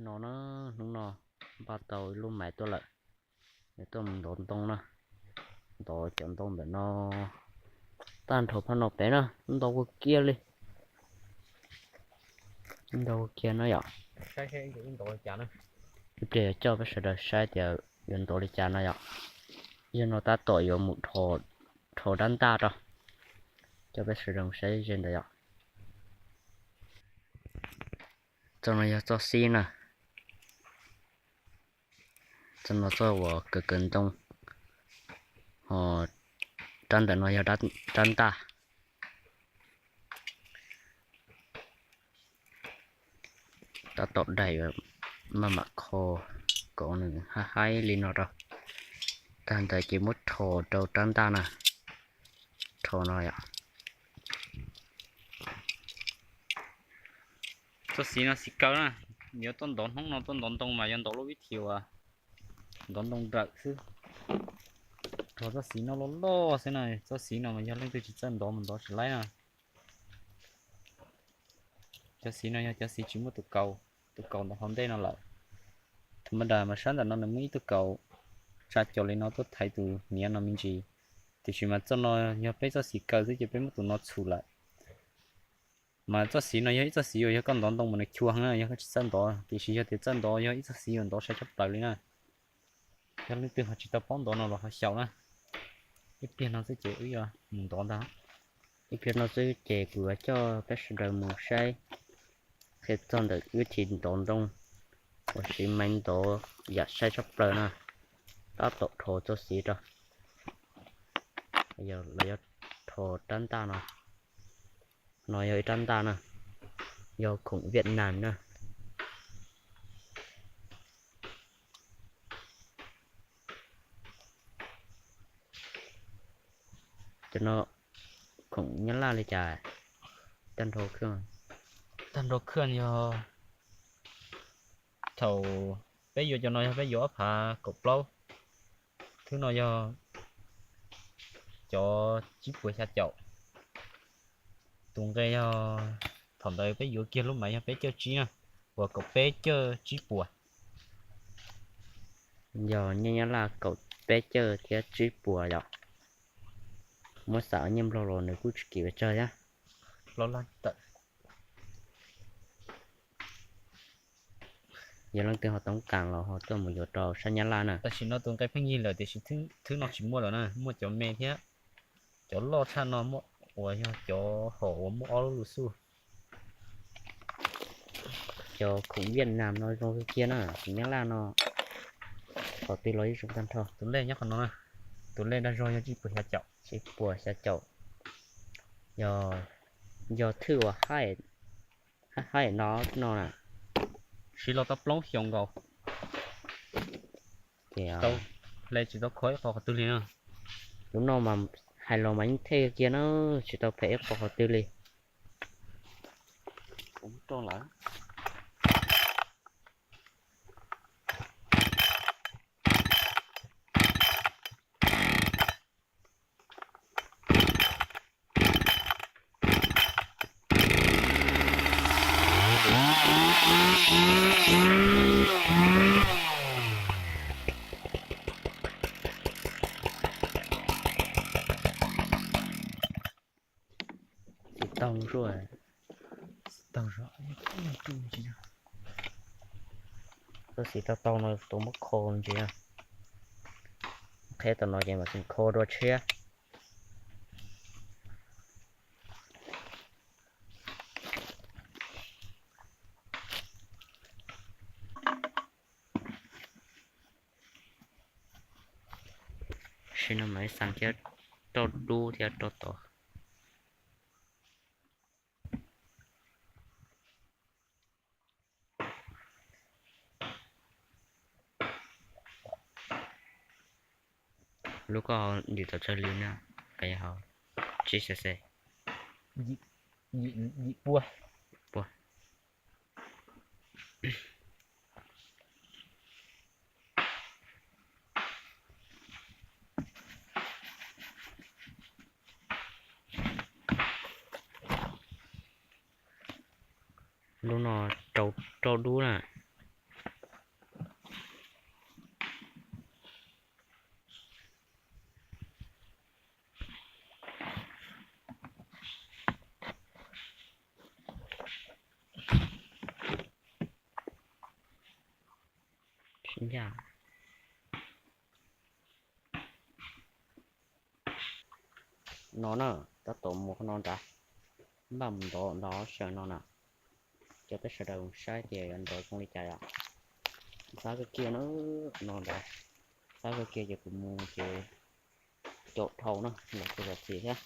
No na, hnub no npaj tau ib lub maiv tuaj lawm, yuav tuaj mus ntov ntoo na. Ntov cov ntoo ntawm no tag nrho phab no pem na, ntov kua kiag li. Ntov kua kiag no yom. Ib pliag yuav coj peb sawv daws saib tias yuav ntov li cas no yom. Yog no tab tom yuav mus rho rab ntaj rau, coj peb sawv daws mus saib ze ntawd yom. Txoj no yog txoj xib na. Txoj no txoj uas kaw kaw ntoo, ho rab ntawm no yog rab ntaj. Tab tom daim maj mam kho kom nws haib haib li no rau, tag ntawd ces muab rho rau rab ntaj na. Rho no yom. Txoj xib no xib kaw na, yuav tuaj ntov hnub no tuaj ntov ntoo mas yog ntov lub vib thim uas ntov ntoo nrawm xwb. Rho txoj xib no loj loj xwb na, txoj xib no mas yog leej twg tsis txawj ntov mas ntov tsis laib na. Cov xib no yog cov xib tsis muaj tus kaus, tus kaus ntawm hauv ntej no lawm. Thaum ma das mas sab ntawm no nws muaj ib tug kaus tsa caum li no tuaj thaiv tus hniav no me ntsis, tiam sis mas txoj no yog peb txoj xib kaw xwb ces peb muab tus no txhum lawm. Mas txoj xib no yog ib txoj xib uas yog koj ntov ntoo mas nws chua heev na, yog koj tsis txawj ntov, tiam sis yog tias txawj ntov yog ib txoj xib uas ntov sai tshaj plaws li na. Yog leej twg ho tsis tau paub ntov no los ho xyaum na. Ib pliag no xwb ces wb yuav mus ntov ntag. Ib pliag no xwb ces kuv yuav coj peb sawv daws mus saib, qhia txog ntawm wb thim ntov ntoo uas siv maiv ntov yam sai tshaj plaws na. Tab tom rho txoj xib rau, los yog rho rab ntaj no. No yog ib rab ntaj na, yog khoom Vietnam na. Cov no khoom Nyab Laj li cas? Tag nrho khw, tag nrho khw yog thaum peb yuav cov no yog peb yuav ob phav kaum plaub, thwb no yog cov tsib puas xya caum. Tus nqe yog thaum ntawd peb yuav kiag lub maiv yog peb caug tsib na, uas kaum peb caug tsib puas. Yog nyiaj Nyab Laj kaum peb caug thiab tsib puas yom. Muab xam nyiaj Nplog los nws kuj tsis kim pes tsawg thiab. Yog leej twg ho toob kas los ho tuaj mus yuav rau sab Nyab Laj na. Tam sim no tus nqe pheej yig lawm tiam sis thwb no tsis muaj lawm na, muaj cov me thiab. Cov loj tshaj no muaj uas yog cov hom uas muaj ob lub lus xuj. Cov khoom Vietnam no zoo kawg kiag na, khoom Nyab Laj no qhov twg los yeej zoo tag nrho. Tus lej nyob qhov no, tus lej dag zog yog tsib puas xya caum. Tsib puas xya caum. Yog, yog thwj uas haib, haib no no na. Siv los tau plaub xyoos nkaus. Ces tsis tau kho ib qho qhov twg li na. Lub no mas hais los mas yeej thej kiag na, tsis tau phem ib qho qhov twg li. Xis tau zuj, xis tau zuj, tau xis tau tau no tus muab kho ntsis, qheb tau no ces mam xis kho dua tshiab. Sim no mas ib xas thiab rau dub thiab rau tod. Lub koj ntim tau tsawg li na? Koj yog hauv tsib xees xees. Yim pua. Pua. Lub no rau dub na. Yaj no na, tab tom mus qhov no nrad, npaj mus ntov ntov sawv no na. Cov peb sawv daws saib tias yuav ntov zoo li cas yom. Xab kawg kiag na, qhov no ntov, xab kawg kiag ces kuv mus ces caum dhau na, los tus zam txim thiab.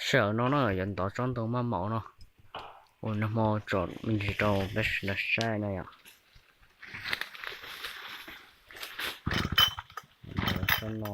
Sij hawm no na yuav ntov tsob ntoo maj maum no, ua nag hmo tsom me ntsis rau peb sawv daws saib na yom. Ntov tsob no.